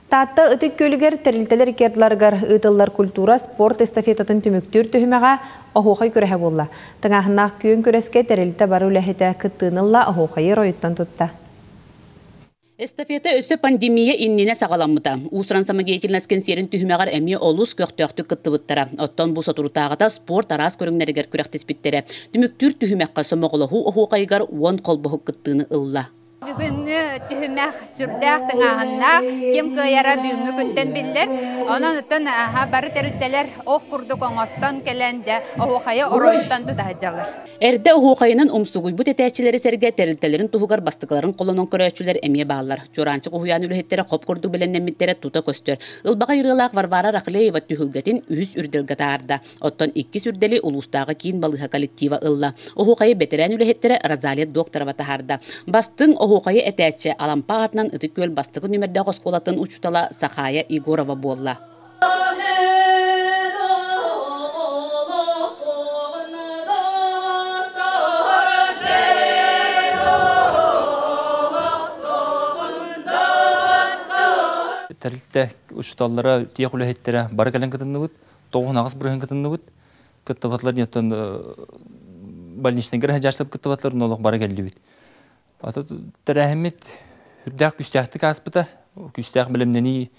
Таатта Ытык Күөлүгэр тэрилтэлэр икки ыытыллар культура спорт эстафетатын түмүктүүр түһүмэҕэ оһуохай күрэһэ буолла. Тыҥааһыннаах күөн күрэскэ тэрилтэ бары үлэһитэ кыттыыны ылла, оһуохайы оройуттан тутта. Эстафета өссө пандемия иннинэ саҕаламмыта. Уус-уран самодеятельность кэнсиэрин түһүмэҕэр эмиэ олус көхтөөхтүк кыттыбыттара. Оттон бу соторутааҕыта спорт араас көрүҥнэригэр күрэхтэспиттэрэ. Түмүктүүр түһүмэххэ сомоҕолоһуу оһуохайыгар 10 холбоһук кыттыыны ылла. Бүгүҥҥү түһүмэх сүрдээх тыҥааһыннаах, ким кыайара бүгүҥҥү күнтэн биллэр. Онон оттон бары тэрилтэлэр ох курдук оҥостон кэлэн дьэ оһуохайы оройуттан тута сылдьаллар. Эрдэ оһуохайынан умсугуйбут этээччилэри сэргэ тэрилтэлэрин туһугар бастакыларын холонон көрөөччүлэр эмиэ бааллар. Чуораанчык уһуйаан үлэһиттэрэ хоп курдук бэлэмнэммиттэрэ тута көстөр. Ылбаҕай ырыалаах Варвара Рахлеева түһүлгэтин үһүс үрдэлгэ таһаарда. Оттон иккис үрдэли улуустааҕы киин балыыһа коллектива ылла. Оһуохайы бэтэрээн үлэһиттэрэ Розалия Докторова таһаарда. Бастыҥ оһуохайы этээччи Алампа аатынан Ытык Күөл бастакы нүмердээх оскуолатын учуутала Сахая Егорова буолла. Тэрилтэ учууталлара, тиэх үлэһиттэрэ бары кэлэн кытынныбыт. 98 бырыһын кытынныбыт. Кыттыбатылар диэн больничныйга сылдьарсып кыттыбатылар, олох бары кэллибит. Ата тэрээһиммит үрдээх күстээхтик ааспыта. Күстээх бэлэмнэнии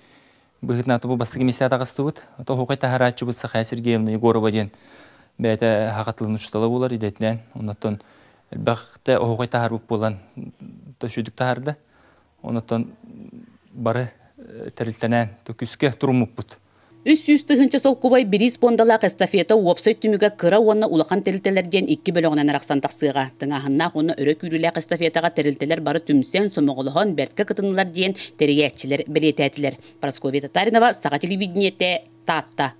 быһыытынан бу бастакы миэстэ таҕыстыбыт. Ата оһуохай таһарааччыбыт Сахая Сергеевна Егорова диэн бэйэтэ хахатылын учуутала буолар идэтинэн. Оннуттан элбэхтэ оһуохай таһаарбыт буолан төшүдүк таһаарда. Оннуттан бары тэрилтэнэн күскэ туруммуппут. 300 тыһыынча солкуобай бириис пуондалаах эстафета уопсай түмүгэ кыра уонна улахан тэрилтэлэр диэн икки бөлөҕүнэн арахсан тахсыаҕа. Тыҥааһыннаах уонна өрө күүрүүлээх эстафетаҕа тэрилтэлэр бары түмсэн, сомоҕолоһон, бэрткэ кытыннылар диэн тэрийээччилэр бэлиэтээтилэр. Прасковья Татаринова, Саха телевидениетэ, Таатта.